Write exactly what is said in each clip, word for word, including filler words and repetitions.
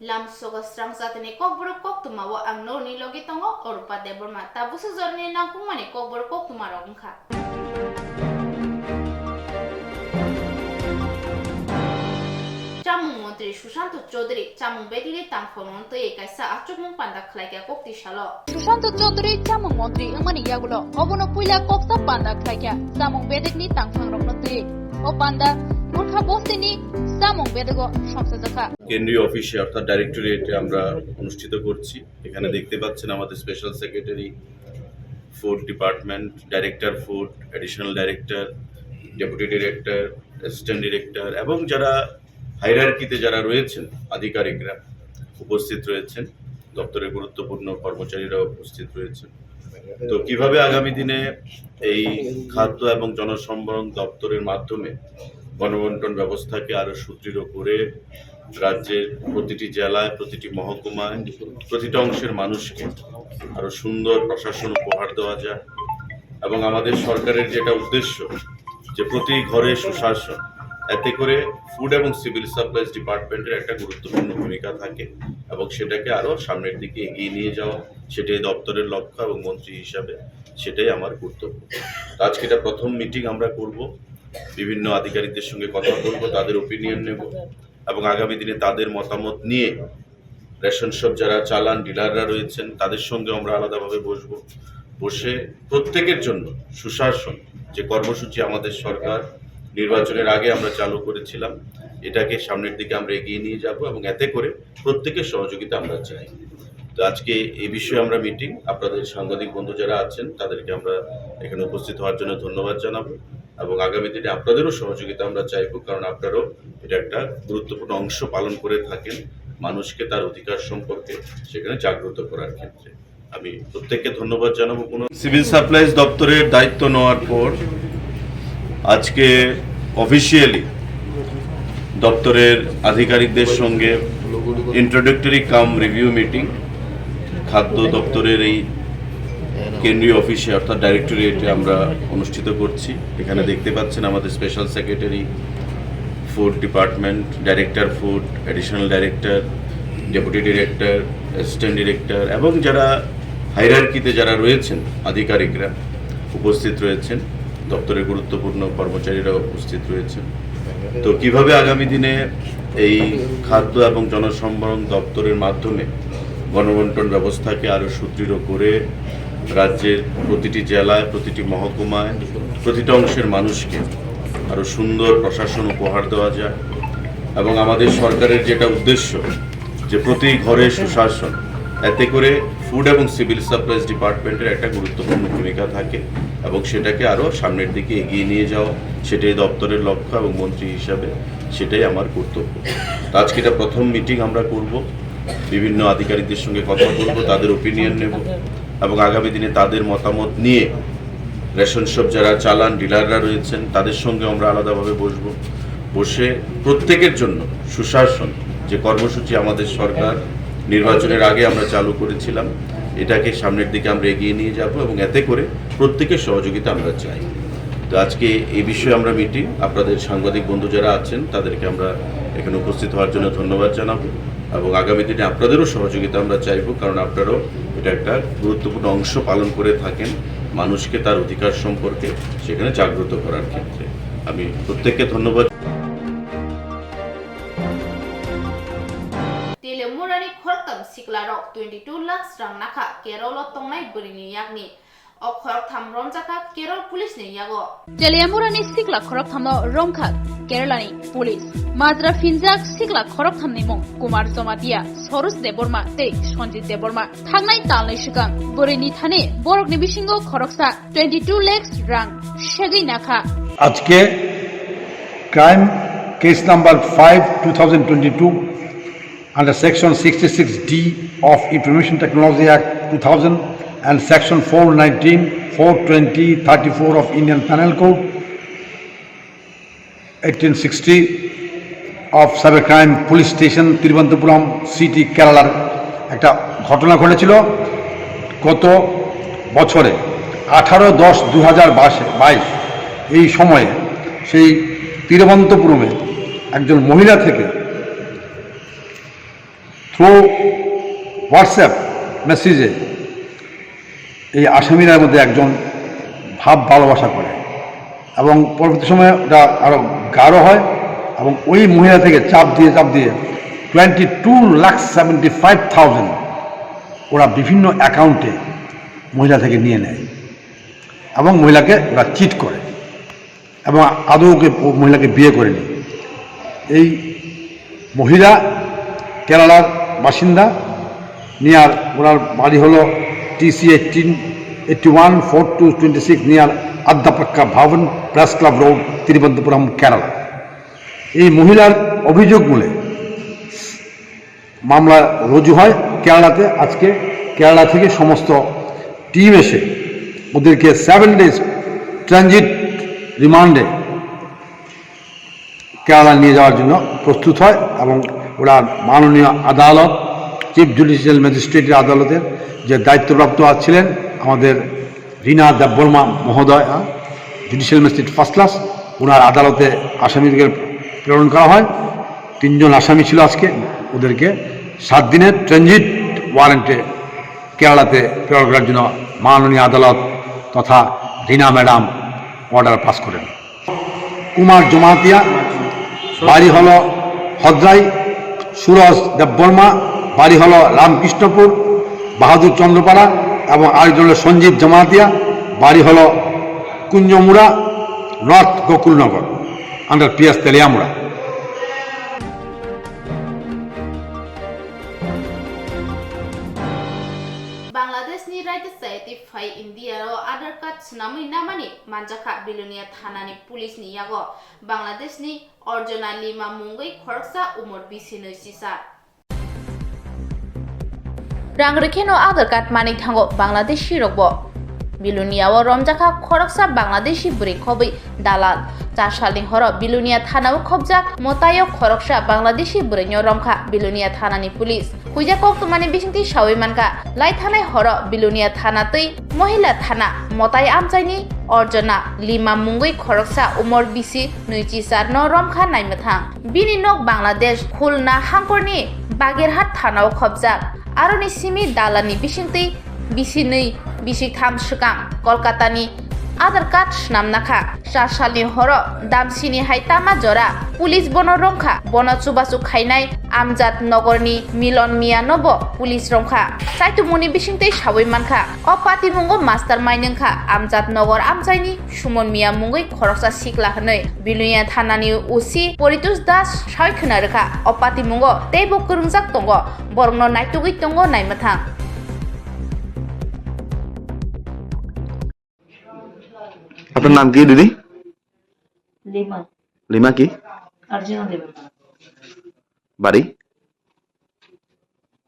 Lamsogo srang jatini kokborok koktwmao ang norokni logi tongo Orupa Debbarma. Tabuksa jorani nangkukmani kokborok koktwmarok wngkha. Chamung montri Sushanto Chaudhary chamung bedini tangkhorno twiwi kaisa achukmung panda khlaikha koktwi salo. Sushanto Chaudhary chamung montri wngmani yagulo obono puila koksa panda khlaikha chamung bedekni tangphangrokno twiwi. O panda Murkha bostini chamung bedego songchajakha. কেন্দ্রীয় অফিসে অর্থাৎ ডাইরেক্টরেটে আমরা অনুষ্ঠিত করছি। এখানে দেখতে পাচ্ছেন আমাদের special secretary, food department, director food, additional director, deputy director, assistant director এবং যারা হায়ারার্কিতে যারা রয়েছেন আধিকারিকরা উপস্থিত রয়েছেন, দপ্তরের গুরুত্বপূর্ণ কর্মচারীরা উপস্থিত রয়েছেন। তো কিভাবে আগামী দিনে এই খাদ্য এবং জনসরবরাহ দপ্তরের মাধ্যমে গণবন্টন ব্যবস্থাকে আরো সুদৃঢ় করে রাজ্যের প্রতিটি জেলায়, প্রতিটি মহকুমায়, প্রতিটা অংশের মানুষকে আরো সুন্দর প্রশাসন উপহার দেওয়া যায় এবং আমাদের সরকারের যেটা উদ্দেশ্য যে প্রতি ঘরে সুশাসন, এতে করে ফুড এবং সিভিল সাপ্লাইজ ডিপার্টমেন্টের একটা গুরুত্বপূর্ণ ভূমিকা থাকে এবং সেটাকে আরো সামনের দিকে এগিয়ে নিয়ে যাওয়া, সেটাই দপ্তরের লক্ষ্য এবং মন্ত্রী হিসাবে সেটাই আমার কর্তব্য। তো আজকে এটা প্রথম মিটিং আমরা করব, বিভিন্ন আধিকারিকদের সঙ্গে কথা বলবো, তাদের ওপিনিয়ন নেব এবং আগামী দিনে তাদের মতামত নিয়ে রেশন শপ যারা চালান, ডিলাররা রয়েছেন, তাদের সঙ্গে আমরা আলাদাভাবে বসবো। বসে প্রত্যেকের জন্য সুশাসন, যে কর্মসূচি আমাদের সরকার নির্বাচনের আগে আমরা চালু করেছিলাম, এটাকে সামনের দিকে আমরা এগিয়ে নিয়ে যাব এবং এতে করে প্রত্যেকের সহযোগিতা আমরা চাই। তো আজকে এই বিষয়ে আমরা মিটিং, আপনাদের সাংবাদিক বন্ধু যারা আছেন তাদেরকে আমরা এখানে উপস্থিত হওয়ার জন্য ধন্যবাদ জানাবো এবং আগামী দিনে আপনাদেরও সহযোগিতা আমরা চাইবো, কারণ আপনারাও এটা একটা গুরুত্বপূর্ণ অংশ পালন করে থাকেন মানুষকে তার অধিকার সম্পর্কে সেখানে জাগ্রত করার ক্ষেত্রে। আমি প্রত্যেককে ধন্যবাদ জানাবো। কোনো সিভিল সাপ্লাইজ দপ্তরের দায়িত্ব নেওয়ার পর আজকে অফিসিয়ালি দপ্তরের আধিকারিকদের সঙ্গে ইন্ট্রোডাক্টরি কাম রিভিউ মিটিং খাদ্য দপ্তরের এই কেন্দ্রীয় অফিসে অর্থাৎ ডাইরেক্টরেটে আমরা অনুষ্ঠিত করছি। এখানে দেখতে পাচ্ছেন আমাদের special secretary, food department, director food, additional director, deputy director, assistant director এবং যারা হায়ারার্কিতে যারা রয়েছেন আধিকারিকরা উপস্থিত রয়েছেন, দপ্তরের গুরুত্বপূর্ণ কর্মচারীরা উপস্থিত রয়েছেন। তো কিভাবে আগামী দিনে এই খাদ্য এবং জনসরবরাহ দপ্তরের মাধ্যমে গণবন্টন ব্যবস্থাকে আরো সুদৃঢ় করে রাজ্যের প্রতিটি জেলায়, প্রতিটি মহকুমায়, প্রতিটা অংশের মানুষকে আরো সুন্দর প্রশাসন উপহার দেওয়া যায় এবং আমাদের সরকারের যেটা উদ্দেশ্য যে প্রতি ঘরে সুশাসন, এতে করে ফুড এবং সিভিল সাপ্লাইজ ডিপার্টমেন্টের একটা গুরুত্বপূর্ণ ভূমিকা থাকে এবং সেটাকে আরো সামনের দিকে এগিয়ে নিয়ে যাওয়া, সেটাই দপ্তরের লক্ষ্য এবং মন্ত্রী হিসাবে সেটাই আমার কর্তব্য। তো আজকে এটা প্রথম মিটিং আমরা করব, বিভিন্ন আধিকারিকদের সঙ্গে কথা বলবো, তাদের ওপিনিয়ন নেব এবং আগামী দিনে তাদের মতামত নিয়ে রেশন শপ যারা চালান, ডিলাররা রয়েছেন, তাদের সঙ্গে আমরা আলাদাভাবে বসবো। বসে প্রত্যেকের জন্য সুশাসন, যে কর্মসূচি আমাদের সরকার নির্বাচনের আগে আমরা চালু করেছিলাম, এটাকে সামনের দিকে আমরা এগিয়ে নিয়ে যাব এবং এতে করে প্রত্যেকের সহযোগিতা আমরা চাই। তো আজকে এই বিষয়ে আমরা মিটিং, আপনাদের সাংবাদিক বন্ধু যারা আছেন তাদেরকে আমরা এখানে উপস্থিত হওয়ার জন্য ধন্যবাদ জানাবো এবং আগামী দিনে আপনাদেরও সহযোগিতা আমরা চাইবো, কারণ আপনারাও এটা একটা গুরুত্বপূর্ণ অংশ পালন করে থাকেন মানুষকে তার অধিকার সম্পর্কে সেখানে জাগ্রত করার ক্ষেত্রে। আমি প্রত্যেককে ধন্যবাদ। Telemurani khoroktham siklarok twenty two lakhs rang nakha Kerala tongnai bwrwini yakni. O khoroktham romjakha Kerala police ni yago. Telemurani sikla khorokthamo romkha Kerala ni police. Majra phinjak sikla khoroktham ni mung Kumar Jamatia, Soroj Debbarma tei Sanjit Debbarma. Thangnai talnwi swkang bwrwini thani borokni bisingo khoroksa twenty two lakhs rang segwi nakha. আজকে crime case number five, two thousand twenty two, under section sixty six D of Information Technology Act two thousand and section four nineteen, four twenty, thirty-four of Indian Penal Code, eighteen sixty of Cyber Crime Police Station, Thiruvananthapuram city, কেরালার একটা ঘটনা ঘটেছিল। গত বছরে আঠারো দশ দু হাজার বাইশ এই সময়ে সেই তিরুবনন্তপুরমে একজন মহিলা থেকে থ্রু হোয়াটসঅ্যাপ মেসেজে এই আসামিরার মধ্যে একজন ভাব ভালোবাসা করে এবং পরবর্তী সময়ে ওটা আরও গাঢ় হয় এবং ওই মহিলা থেকে চাপ দিয়ে চাপ দিয়ে twenty two lakh seventy five thousand ওরা বিভিন্ন অ্যাকাউন্টে মহিলা থেকে নিয়ে নেয় এবং মহিলাকে ওরা চিট করে এবং আদৌ ওকে, ও মহিলাকে বিয়ে করেনি। এই মহিলা কেরালার বাসিন্দা, নিয়ার ওনার বাড়ি হলো T C eighteen eighty one four two twenty six, near Addapakka Bhavan, press club road, Thiruvananthapuram, Kerala. এই মহিলার অভিযোগ মূলে মামলা রুজু হয় কেরালাতে। আজকে কেরালা থেকে সমস্ত টিম এসে ওদেরকে সেভেন ডেজ ট্রানজিট রিমান্ডে কেরালা নিয়ে যাওয়ার জন্য প্রস্তুত হয় এবং ওরা মাননীয় আদালত, চিফ জুডিশিয়াল ম্যাজিস্ট্রেটের আদালতের যে দায়িত্বপ্রাপ্ত ছিলেন আমাদের রীনা দেববর্মা মহোদয়া, জুডিশিয়াল ম্যাজিস্ট্রেট ফার্স্ট ক্লাস, ওনার আদালতে আসামিদেরকে প্রেরণ করা হয়। তিনজন আসামি ছিল আজকে, ওদেরকে সাত দিনের ট্রানজিট ওয়ারেন্টে কেরালাতে প্রেরণ করার জন্য মাননীয় আদালত তথা রীনা ম্যাডাম অর্ডার পাস করেন। কুমার জমাতিয়া, বাড়ি হলো হদ্রাই, সুরজ দেববর্মা, বাড়ি হলো রামকৃষ্ণপুর, বাহাদুর চন্দ্রপাড়া, এবং আরেকজন হলো সঞ্জীব জমাতিয়া, বাড়ি হলো Kunjamura, north Gokulnagar, under P S Teliamura. Bangladeshni raida chayatwi phai India-o Aadhaar card swnamwi namani manjakha Bilonia thanani police-ni yago Bangladeshni Orjona Lima mungwi khoroksa umor bisi nwi sisa. Rang rwkheno Aadhaar card manwi thango Bangladeshi rokbo. Bilonia-o romjakha khoroksa Bangladeshi bwrwi khobwi dalal. Char salni horo Bilonia thana-o khobjak Motaio khoroksa Bangladeshi bwrwino romkha Bilonia thanani police. Huijak koktwmani bisingtwi sawi mankha, lai thanai horo Bilonia thana twi Mohila thana Motai amchaini Orjona Lima mungwi khoroksa umor bisi nwi chisarno romkha naimwthang. Bini nok Bangladesh, Khulna hangkorni Bagirhat thanao khobjak. Aroni simi dalani bisingtwi bisinwi, bisitham swkang Kolkatani Aadhaar card swnamna kha. Char salni horo damsini hai tama jora police bono romkha. Bono chubachu khainai Amjad Nogorni Milon Miano bo police romkha. Saitumungni bisingtwi sawi mankha, o patimungo mastermind wngkha Amjad Nogor amchaini Sumon Miya mungwi khoroksa sikla hwnwi Bilonia thanani O C Poritos Das sawi khwna rwkha. O patimungo teibo kwrwngjak tongo, borokno naitugwi tongo naimwthang. আপনার নাম কি দিদি? Lima. Lima কি? আরজিনা দেবী। বাড়ি?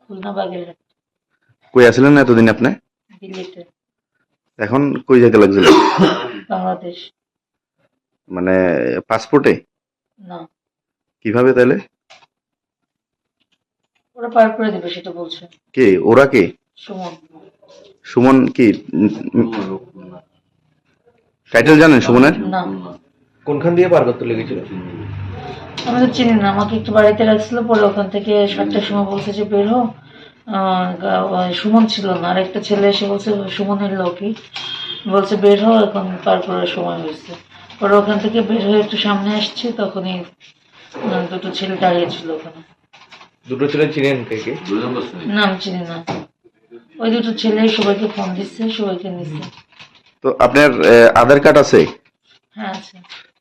খুলনা বাগেরহাট। কই আছিলেন এতদিন আপনি? দিল্লিতে। এখন কই যাইতে লাগছিল? বাংলাদেশ। মানে পাসপোর্টে? না। কিভাবে তাহলে? ওরা পার করে দেবে, সেটা বলছে। কে? ওরা কে? সুমন। সুমন কি? উম, উম, টাইটেল জানেন সুমনের? না। কোনখান দিয়ে পার করতে লেগেছিল? আমি তো চিনি না, আমাকে একটু বাড়িতে রাখছিল, পরে ওখান থেকে সাতটার সময় বলছে যে, "বের হো।" আহ, গা-, ওই সুমন ছিল না, আর একটা ছেলে এসে বলছে, "সুমনের লোকই।" বলছে, "বের হো, এখন পার করার সময় হয়েছে।" পরে ওখান থেকে বের হয়ে একটু সামনে আসছি, তখনই, আহ, দুটো ছেলে দাঁড়িয়ে ছিল ওখানে। দুটো ছেলে চিনেন কে কে? না, আমি চিনি না। ওই দুটো ছেলে সবাইকে ফোন দিচ্ছে, সবাইকে নিচ্ছে। তো আপনার, আহ, আধার কার্ড আছে? হ্যাঁ, আছে।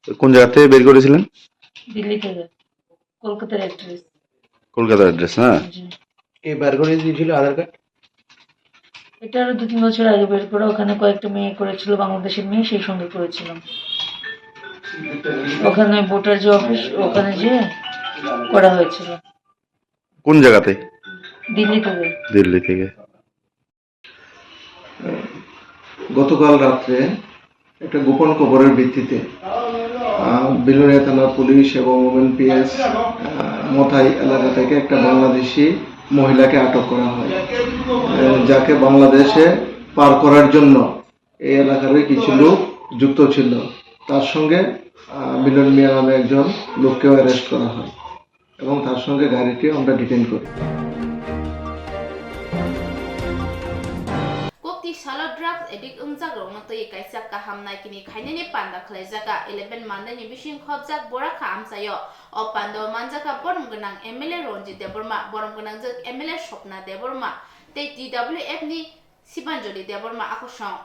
তো কোন জায়গা থেকে বের করেছিলেন? দিল্লি থেকে। কলকাতার অ্যাড্রেস। কলকাতার অ্যাড্রেস, না? জি। কে বার করে দিয়েছিল আধার কার্ড? এটা আরো দু তিন বছর আগে বের করা, ওখানে কয়েকটা মেয়ে করেছিল, বাংলাদেশের মেয়ে, সেই সঙ্গে করেছিলাম। ওখানে ভোটার যে অফিস, ওখানে যেয়ে করা হয়েছিল। কোন জায়গাতে? দিল্লি থেকে। দিল্লি থেকে। গতকাল রাত্রে একটা গোপন খবরের ভিত্তিতে, আহ, বিলোনিয়া থানার পুলিশ এবং ওমেন পিএস, আহ, মথাই এলাকা থেকে একটা বাংলাদেশি মহিলাকে আটক করা হয়, আহ, যাকে বাংলাদেশে পার করার জন্য এই এলাকারই কিছু লোক যুক্ত ছিল। তার সঙ্গে, আহ, মিলন মিয়া নামে একজন লোককেও অ্যারেস্ট করা হয় এবং তার সঙ্গে গাড়িটিও আমরা ডিটেইন করি। Salo drugs addict wngjakrokno twi kaisa kaham naikini khainani panda khlaijaka. Eleven Mandaini bising khopjak Borakha amchaio. O pandao manjaka borom gwnang M L A Ranjit Debbarma, borom gwnangjak M L A Swapna Debbarma tei T W F ni Sibanjali Debbarma akosong.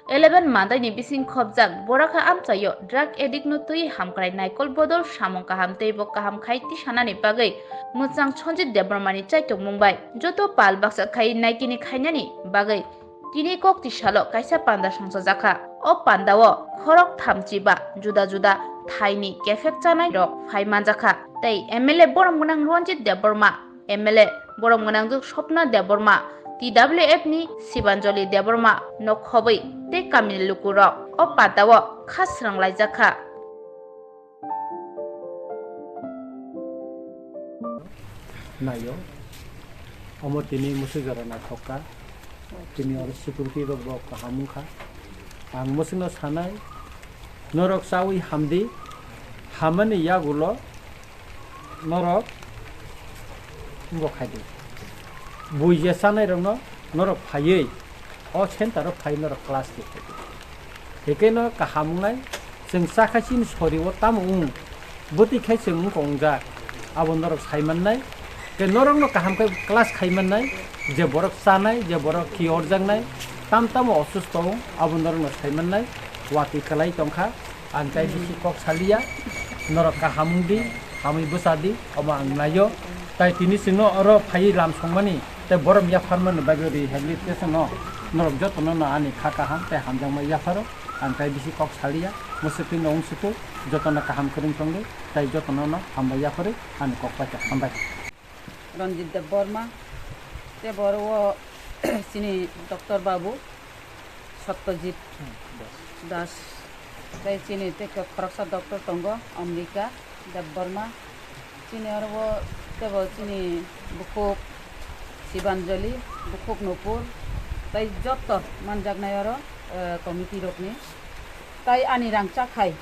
Eleven Mandaini bising khopjak Borakha amchaio drug addict no twi hamkrai naikol bodol samung kaham tei bo kaham khai tisanani bagwi mwchang Sanjit Debbarmani chaitokmung bai joto pal baksa khai naikini khainani bagwi tini kok tisalo kaisa panda songchajakha. O pandao khorok thamchi ba juda juda thaini kephek chanai rok phai manjakha tei M L A borom gwnang Ranjit Debbarma, M L A borom gwnangjak Swapna Debbarma, T W F ni Sibanjali Debbarma no khobwi tei kamini lukurok o pandao kha sranglaijak kha. Naio, omo tini mwswi jora naithok kha, tini oro security rok bo kaham wngkha. Ang mwswkno sanai, norok chaui hamdi, hamani yagulo norok wngbo khaidi. Bui je chanai rokno norok phaiwi o center o phai norok class khe khaidi. Hikhe no kaham wngnai, chwng chakha chini sori o tamo wng, bwtwi khai chwng wngkha wngjak, abo norok sai mannai. Tei norokno kaham khe class khai mannai, je borok chanai, je borok khi orjaknai, tam tamo osusto wng, abo norokno sai mannai. Watwi kwlai tongkha, ang tai bisi kok saliya, norok kaham wngdi, hamwi bwchadi, omo ang naio. Tai tini chwngno oro phaiwi lam songmani, tei borom yapharmani bagwi rehabilitation no norok jotono no ani kha kaham tei hamjakma yapharo. Ang tai bisi kok saliya, mwswktwi no wng sukhu, jotono kaham kwrwng tongdi, tai jotono no hambai yapharwi ani kok paikha, hambai. Ranjit Debbarma, tei boro o chini doctor babu Satyajit Das, tei chini tei khe khoroksa doctor tongo Ambika Debbarma, chini oro o teibo chini bukhuk Sibanjali, bukhuk Nupur, tei joto manjaknai oro, eh, committee rokni, tei ani rang chakhai,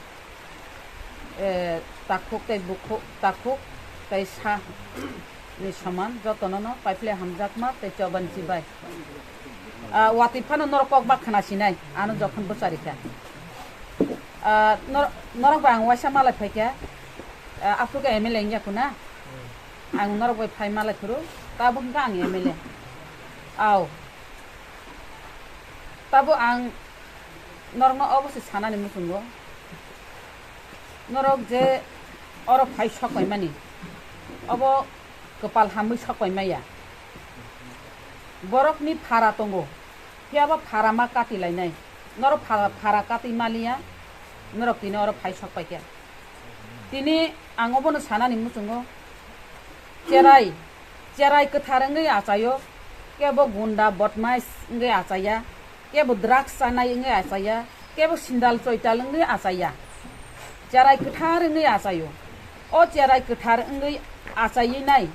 eh, takhuk tei bukhuk, takhuk tei sa ni soman jotono no paiphle hamjakma tei choban chibai. Ah, watwi phano norok kok ba khna sinai, ano jokhon bwchari kha. Ah, nor-, norok bai ang waisa malai phai kha, ah, aphuru khe M L A wngya khuna. Ang norok bai phai malai phuru, tabuk hwnkha ang M L A. Au. Tabuk ang norokno obo se sanani muchungo. Norok je oro phai sok paimani, obo kwpal hamwi sok paimaya. Borokni phara tongo, phiya bo phara ma kati lainai. Norok phara, phara kati maliya, norok tini oro phai sok paikha. Tini ang obono sanani muchungo, cherai, cherai kwthar wngwi achaio, kebo gunda bodmais wngwi achaiya, kebo drugs chanai wngwi achaiya, kebo sindal choital wngwi achaiya. Cherai kwthar wngwi achaio. O cherai kwthar wngwi achaiwi nai.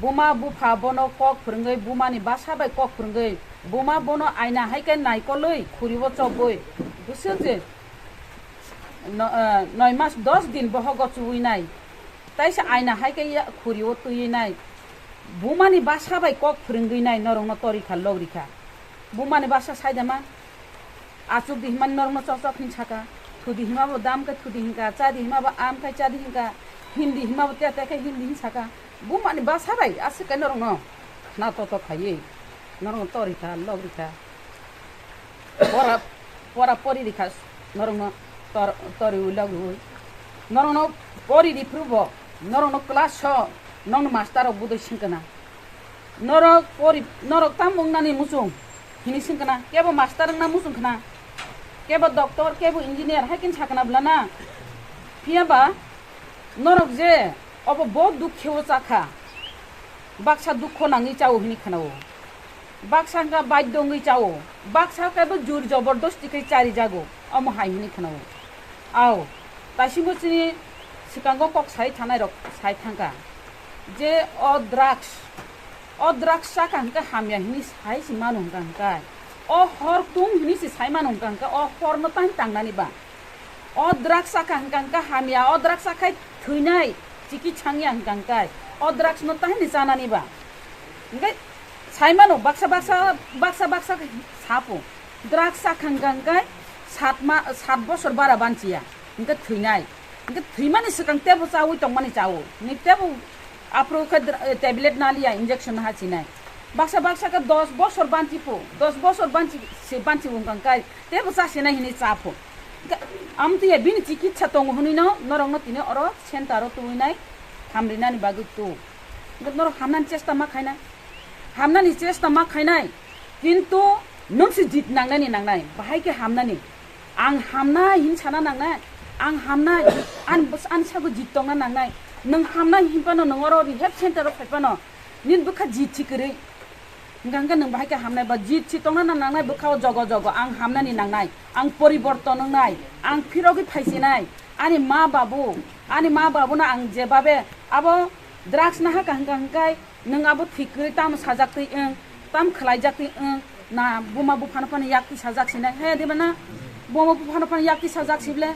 Buma bupha bono kok phwrwngwi, bumani basa bai kok phwrwngwi, buma bono aina hai khe naikolwi khuribo chobwi, bwswk je no-, eh, noi mas dos din bohogo chuwi nai. Taisa aina hai khe ya-, khuribo twiwi nai. Bumani basa bai kok phwrwngwi nai norokno tori kha, logri kha. Bumani basa sai da ma? Achuk di himani norokno chok chok hin saka. Thudi hima bo dam khe thudi hinka, chadi hima bo am khe chadi hinka, hindi hima bo te te khe hindi hin saka. Bumani basa bai aswk khe norokno khna to to khaiwi norokno tori kha, logri kha. Pora, pora pori rikha norokno tor-, toriwi logwi. Norokno pori riphru bo, norokno class o, nokno master rok budui singkana. Norok pori, norok tam wngnani muchung hini singkana. Kebo master wngna muchung khna. Kebo doctor, kebo engineer, hai khe sakana bwlana. Phiya ba norok je obo bo dukhe o chakha. Baksa dukho nangwi chao hini khnao. Baksa hwnkha baidyo wngwi chao, baksa khe bo jur jobordosti khe charijago, omo hai hwnwi khwnao. Ao, taisingo chini swkango kok sai thanai rok sai thangkha je o drugs, o drugs chakha hwnkhe hamya hwnwi sai se mano hwnkha hwnkhe, o hor tung hwnwi se sai mano hwnkha hwnkhe, o horno tang tangnani ba. O drugs chakha hwnkha hwnkhe hamya, o drugs chakhai thwinai, chikitsa wngya hwnkha hwnkhe, o drugs no tahini chanani ba. Hwnkhe Saimano baksa baksa, baksa baksa sapo. Drugs sakha hwnkha hwnkhe sat ma, sat bosor bara banchiya. Hwnkhe thwinai. Hwnkhe thwimani swkang tebo chawi tongmani chawo. Ni tebo aphuru khe dr-, tablet naliya, injection hachinai. Baksa baksa khe dos bosor banchipo. Dos bosor banchi, se banchi wngkha hwnkhe tebo chasinai hinwi chapho. Hwnkhe amtwiya bini chikitsa tongo hwnwino norokno tini oro center o tubunai hamrinani bagwi tu. Hwnkhe norok hamnani chesta ma khainai. Hamnani chesta ma khainai, kintu nwng se jit nangnani nangnai, bahai khe hamnani. Ang hamnai hin sana nangnai, ang hamnai, an, ani sago jit tongna nangnai. Nwng hamnai hin phano, nwng oro rehab center o phai phano, nini bwkha jit si kwrwi. Hwnkha hwnkhe nwng bahai khe hamnai ba jit si tongna nangnai, bwkha o jogo jogo ang hamnani nangnai, ang poriborton wngnai, ang phirogwi phaisinai, ani ma babu, ani ma babuno ang jebabe abo drugs nahaka hwnkha hwnkhe, nwng abo thik kwrwi tamo sajak twi wng, tam khlaijak twi wng, na buma buphano phano yak twi sajak sinai. He, diba na? Buma buphano phano yak twi sajak sible,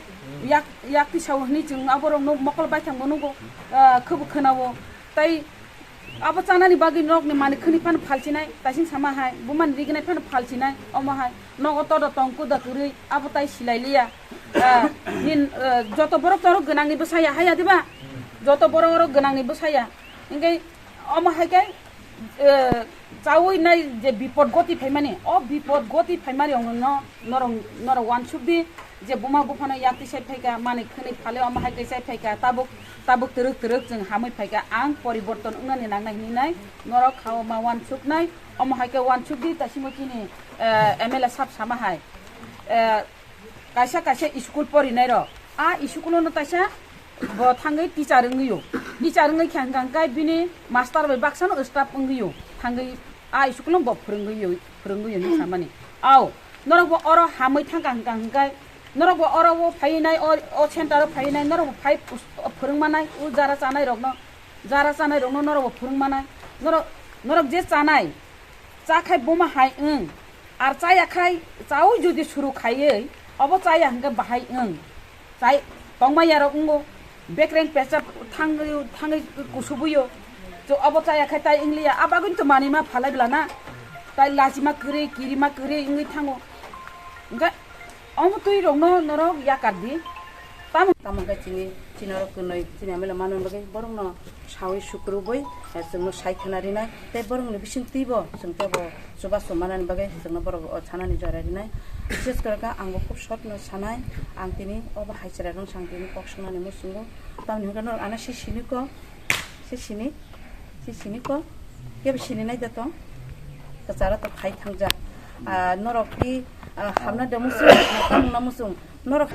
yak, yak twi sao hwnwi chwng aborokno mokol baithang bo nugo, ah, khwbo khwnao. Tai abo chanani bagwi nokni manwi khwnwi phano phalchinai, taising sama hai, bumani rignai phano phalchinai, omo hai. Nogo todo tong kuda kwrwi, abo tai silai liya. Ah, nin, ah, joto borok toro gwnangni bwsaya, haya diba? Joto borok oro gwnangni bwsaya. Hingke omo hai khe, eh, chawi nai je bipod goti phaimani, o bipod goti phaimani ongno norok, norok wansuk di je buma buphano yakti sai phaika, manwi khwnwi phale omo hai khe sai phaika, tabuk, tabuk twrwk twrwk chwng hamwi phaika, ang poriborton wngnani nangnai hinwi nai norok khao ma wansuk nai, omo hai khe wansuk di, taisimo chini, eh, M L A sab sama hai. Eh, Kaisa kaisa school porinai rok, a school no taisa bo thangwi teacher wngwi o, teacher wngwi khe hwnkha hwnkhe bini master bai baksa no staff wngwi o, thangwi a school no bo phwrwngwi o, phwrwngwi o hinwi samani. Ao, norok bo oro hamwi thangkha hwnkha hwnkhe, norok bo oro o phaiwi nai, o, o center o phaiwi nai, norok bo phai pus-, o phwrwngma nai, o jara chanai rok no, jara chanai rok no norok bo phwrwngma nai, norok, norok je chanai, Cha khai buma hai wng, ar chaya khai chaui jodi suru khaiwi, obo chaya hwnkhe bahai wng. Chai tongmaya rok wngo, bekreng pechap thangwi, thangwi kusubuio. To obo chaya khai tai wngliya, a bagwino to manwi ma phalai bwla na. Tai lachima kwrwi, kirima kwrwi wngwi thango. Hwnkhe Omo twi rokno norok yakar di. Tamo tamo khe chini, chini oro kwnwi, chini amila manwi bagwi borokno saui sukrubui, eh, chwngno sai khna rinai. Tei borokni bising twibo chwng teibo chubachu manani bagwi chwngno borok o sanani jora rinai. Bises khe ang bo khub short no sanai, ang tini obo hai chwrai rok sang tini kok swngnani muchungo. Tamoni hwnkhe norok ano se sini kok. Se sini, se sini ko, kebo sini nai da tong. Kachara to khai thangjak. Ah, norok ki, ah, hamna da musung, hamna musung. Norok.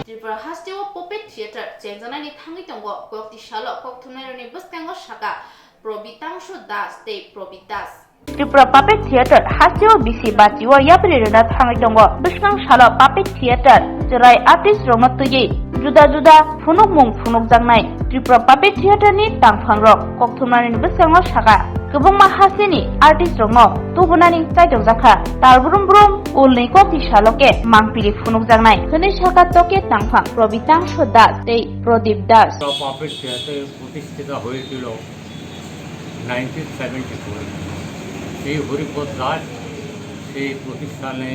Tripura hasteo puppet theatre chengjanani thangwi tongo. Kokti salo kokthumnairokni bwskango saka Probitangshu Das tei Probit Das. Tripura Puppet Theatre hasteo bisi bachio yapri rwna thangwi tongo. Bwskang salo Puppet Theatre chwrai artist rokno twiwi juda juda phunukmung phunukjaknai Tripura Puppet Theatre ni tangphang rok kokthumnani bwskango saka kwbangma hasteni artist rokno tubunani chaitokjakha. Tal brum brum ulni kokti salo khe mangpili phunukjaknai hwnwi saka toke tangphang Probitangshu Das tei Prodip Das. Puppet Theatre প্রতিষ্ঠিত হয়েছিল nineteen seventy four. এই হরিপদ দাস সেই প্রতিষ্ঠানে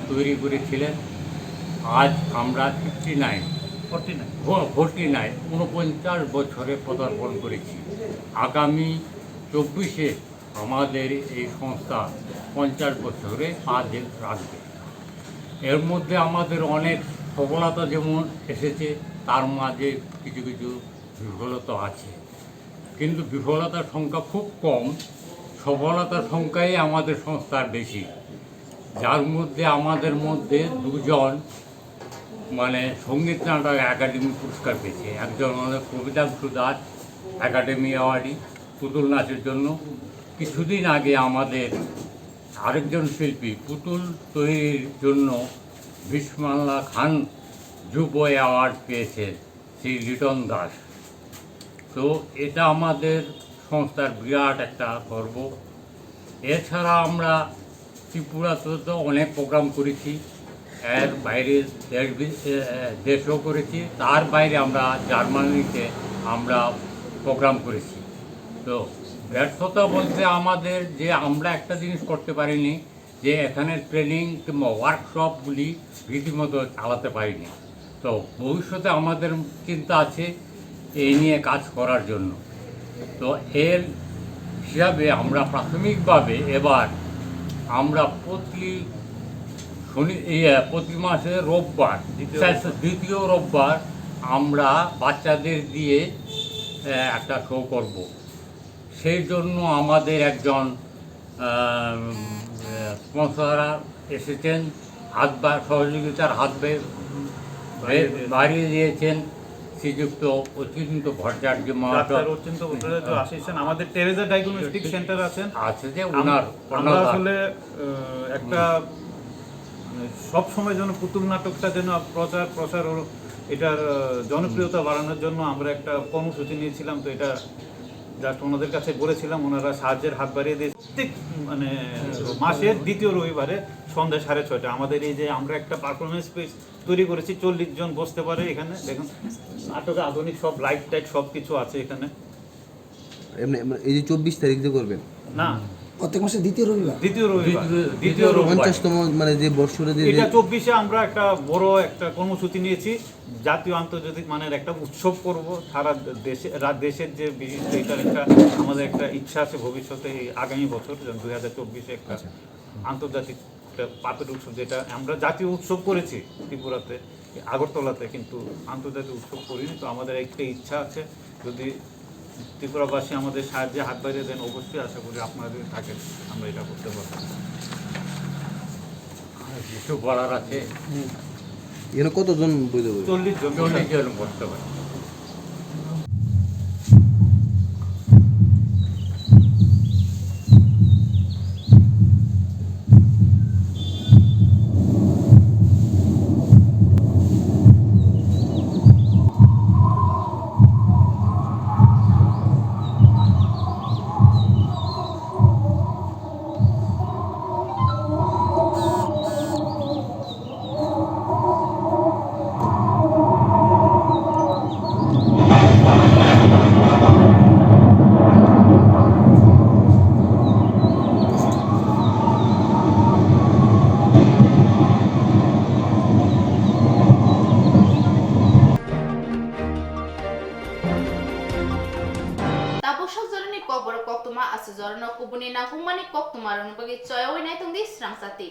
তৈরি করেছিলেন। আজ আমরা fifty nine, forty nine. ফো-, ফোরটি নাইন, ঊনপঞ্চাশ বছরে পদার্পণ করেছি। আগামী চব্বিশে আমাদের এই সংস্থা পঞ্চাশ বছরে পা দে-, রাখবে। এর মধ্যে আমাদের অনেক সফলতা যেমন এসেছে, তার মাঝে কিছু কিছু বিফলতা আছে, কিন্তু বিফলতার সংখ্যা খুব কম, সফলতার সংখ্যাই আমাদের সংস্থার বেশি, যার মধ্যে আমাদের মধ্যে দুজন মানে সঙ্গীত নাটক একাডেমি পুরস্কার পেয়েছে, একজন হলো প্রবিতাংশু দাস একাডেমি অ্যাওয়ার্ডি পুতুল নাচের জন্য। কিছুদিন আগে আমাদের আরেকজন শিল্পী পুতুল তৈরির জন্য বিসমাল্লা খান যুব অ্যাওয়ার্ড পেয়েছেন শ্রী লিটন দাস। তো এটা আমাদের সংস্থার বিরাট একটা গর্ব। এছাড়া আমরা ত্রিপুরাতে তো অনেক প্রোগ্রাম করেছি, এর বাইরে দেশ বি-, এ, এ, দেশেও করেছি, তার বাইরে আমরা জার্মানিতে আমরা প্রোগ্রাম করেছি। তো ব্যর্থতা বলতে আমাদের যে আমরা একটা জিনিস করতে পারিনি, যে এখানে ট্রেনিং কিংবা ওয়ার্কশপগুলি রীতিমতো চালাতে পারিনি। তো ভবিষ্যতে আমাদের চিন্তা আছে এই নিয়ে কাজ করার জন্য। তো এর হিসাবে আমরা প্রাথমিকভাবে এবার আমরা প্রতি শনি, এই, আহ, প্রতি মাসে রোববার, দ্বিতীয় স্যার, রোববার। দ্বিতীয় রোববার আমরা বাচ্চাদের দিয়ে, আহ, একটা শো করব। সেই জন্য আমাদের একজন, আহ, স্পন্সর এসেছেন, হাত বা-, সহযোগিতার হাত বে-, বাড়িয়ে বে-, দিয়েছেন। বাড়িয়ে দিয়েছেন শ্রীযুক্ত অচিন্ত ভট্টাচার্য মহাশয়। ডাক্তার অচিন্ত ভট্টাচার্য হ্যাঁ। আসিছেন, আমাদের টেরেজা ডায়াগনস্টিক সেন্টার আছেন। আছে যে আম-, ওনার, আমরা ওনার আসলে, আহ, একটা, হুম। মানে, সব সময় যেন পুতুল নাটকটা যেন প্রচার, প্রসার ও এটার, আহ, জনপ্রিয়তা বাড়ানোর জন্য আমরা একটা কর্মসূচি নিয়েছিলাম। তো এটা জাস্ট ওনাদের কাছে বলেছিলাম, ওনারা সাহায্যের হাত বাড়িয়ে দিয়ে প্রত্যেক, মানে, মাসের দ্বিতীয় রবিবারে সন্ধ্যা সাড়ে ছয়টা আমাদের এই যে আমরা একটা পারফরমেন্স স্পেস তৈরি করেছি, চল্লিশ জন বসতে পারে এখানে। দেখুন, নাটকে আধুনিক সব লাইট টাইট সব কিছু আছে এখানে। এমনি, এমনি এই যে চব্বিশ তারিখ যে করবেন? না। প্রত্যেক মাসে দ্বিতীয় রবিবার? দ্বিতীয় রবিবার। দ্বিতীয়, দ্বিতীয় দ্বিতীয় রবিবার। রবিবার। পঞ্চাশতম, মানে, যে বর্ষরে যে, এটা যে চব্বিশে আমরা একটা বড় একটা কর্মসূচি নিয়েছি, জাতীয় আন্তর্জাতিক মানের একটা উৎসব করব। সারা দেশে, রা-, দেশের যে বিশিষ্ট, এটার একটা, আমাদের একটা ইচ্ছা আছে ভবিষ্যতে, এই আগামী বছর, যেন দুই হাজার চব্বিশে একটা আচ্ছা। আন্তর্জাতিক একটা পাপেট উৎসব, যেটা আমরা জাতীয় উৎসব করেছি ত্রিপুরাতে, আগরতলাতে, কিন্তু আন্তর্জাতিক উৎসব করিনি। তো আমাদের একটা ইচ্ছা আছে, যদি ত্রিপুরাবাসী আমাদের সাহায্যে হাত বাড়িয়ে দেন, অবশ্যই আশা করি আপনারা যদি থাকেন, আমরা এটা করতে পারবো। আর কিছু বলার আছে? এখানে কতজন বইতে পারে? চল্লিশ জন। চল্লিশ জন বসতে পারে। Tabuk sok jorani kokborok koktwma, aswk jorano kubuni nangkukmani koktwmarokni bagwi choyaui naitongdi swrangsa twi.